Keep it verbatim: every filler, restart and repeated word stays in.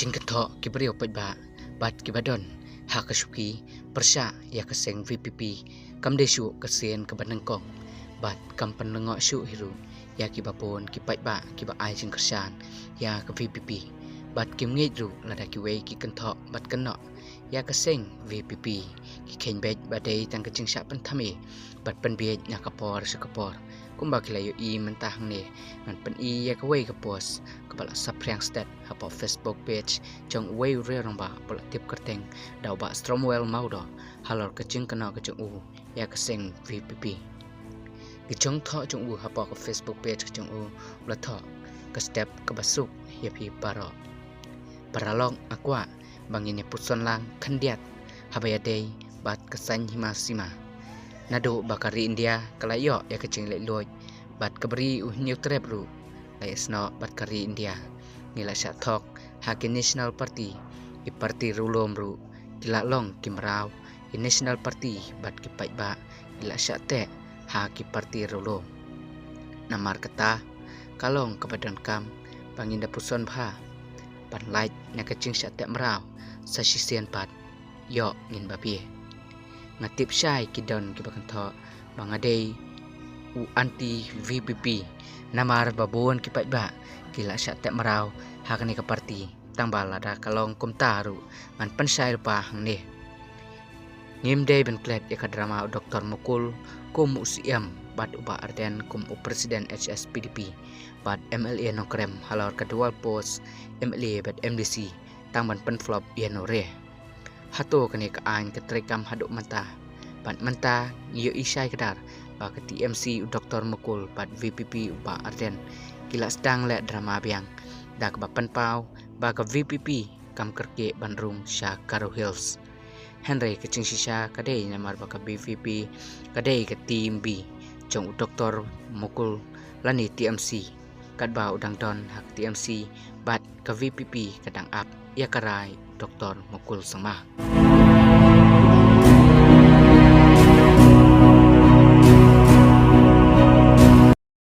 jingkynthoh ki briew paidbah bad kiba don ha ka shuki pyrshah ïa ka seng VPP kam dei shuh ka sien kaba nyngkong bad kam pynlyngngoh shuh hi ruh ïa kiba bun ki paidbah kiba ai jingkyrshan ïa ka VPP bad kim ngeit ruh lada kiwei ki kynthoh bad kynnoh ïa ka seng VPP. Ki kheiñ beit ba dei tang ka jingshah pynthame bad pynbiej na ka por sha ka por. Kumba ki la ïohi mynta hangne, ngan pyni ïa kawei ka post kaba la saphriang stet hapoh Facebook page jong uwei u riew rangbah ba la tip kyrteng da u Bah Stromwell Mawdoh halor ka jingkynnoh ka jong u ïa ka seng VPP. Ki jingthoh jong u hapoh ka Facebook page ka jong u la thoh ka step kaba suk ïa phi baroh. Paralok, nga kwah ba ngin ïa puson lang khyndiat haba ïadei bad ka saiñ hima sima. Naduh ba ka ri India ka la ïoh ïa ka jinglaitluid bad ka bri u Hynñiewtrep ruh la ïasnoh bad ka ri India, ngi la shah thok ha ki National Party, ki party riewlum ruh ki la long ki mraw, ki National Party bad ki paidbah ki la shah teh ha ki party riewlum. Namar kata ka long kaba donkam ba ngin da puson bha ban lait na ka jingshah teh mraw sa shisien pat, ïoh ngin ba pie. Nga tip shai ki don kiba kynthoh ba nga dei u anti VPP namar ba bun ki paidbah ki la shah teh mraw ha kane ka party. Tang ba lada ka long kumta ruh ngan pynshai lypa hangne. Ngim dei ban klet ïa ka drama u Doktor Mukul kum u CM bad u Bah Ardent kum u President HSPDP bad MLA Nongkrem halor ka dual post MLA bad MDC tang ban pynflop ïa no re. Hato kane ka aiñ ka treikam haduh mynta? Bad mynta ngi ïohi shai kdar ba ka TMC u Doktor Mukul bad VPP u Bah Ardent ki la sdang leh drama biang da kaba pynpaw ba ka VPP kam kyrkieh ban rung sha Garo Hills. Hynrei ka jingshisha ka dei namar ba ka VPP ka dei ka team B jong u Doktor Mukul lane TMC, katba u dang don ha ka TMC bad ka VPP ka dang ap ïa ka rai u Doktor Mukul Sangma.